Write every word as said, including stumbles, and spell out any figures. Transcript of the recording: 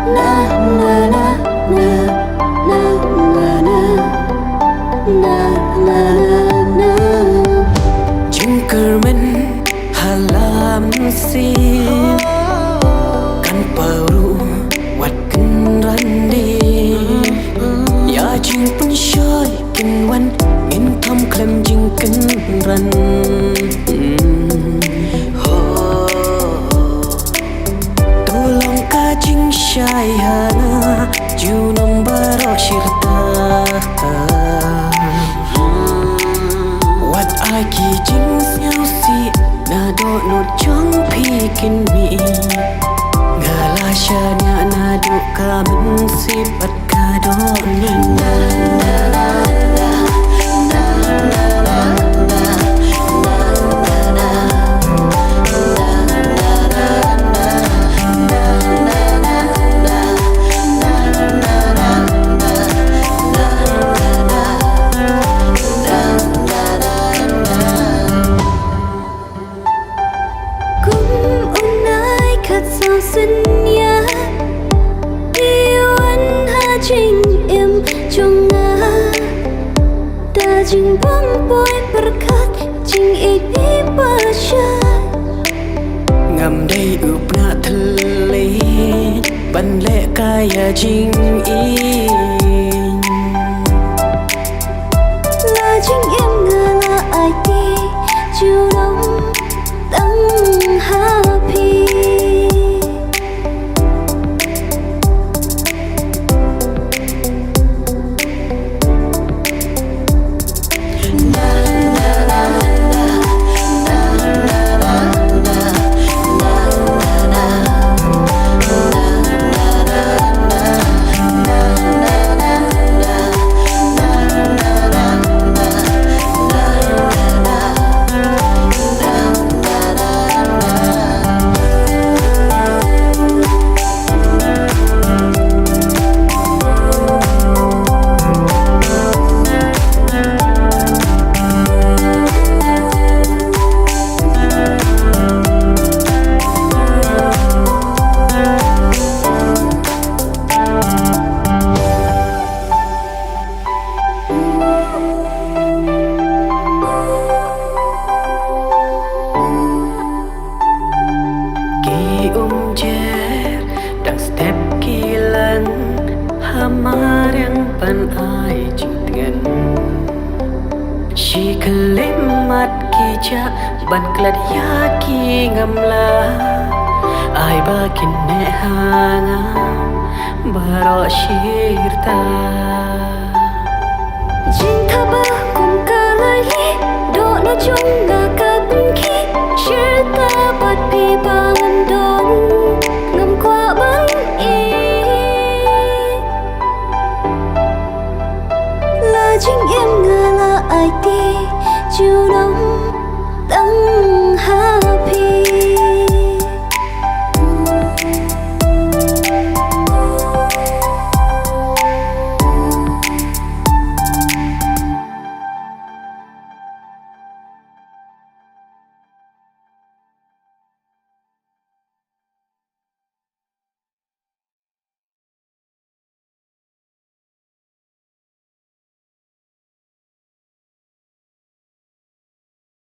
Na na na na na na na na na na. Jingkyrmen ha la mynsiem kan paru wat kynran de. Ïa jingpynshoi kin wan ngin thom khlem jingkynran. To long ka jingshai ha na junom baroh shirta. Wat ai ki jingsngewsih na dohnud jong phi kin mih. Nga la shaniah naduh ka mynsiem bad ka dohnud. Kum u nai khatsaw synñiar, phi wan ha jingim jong nga. Da jingbym poi pyrkhat, jingïeit phi pyrshah. Ngam dei u pnah thylliej ban leh kai ïa jingïeit. La jingim nga la aiti junom tang ha phi. Ki umjer dang step ki lang ha mariang ban ai jingtngen. Shi khyllipmat ki jah ban klet ïa ki ngamla. Ai ba kin neh ha nga baroh shirta. Jingthaba kum ka laili, dohnud jong nga ka pynkhih, shirta bad phi ba ngan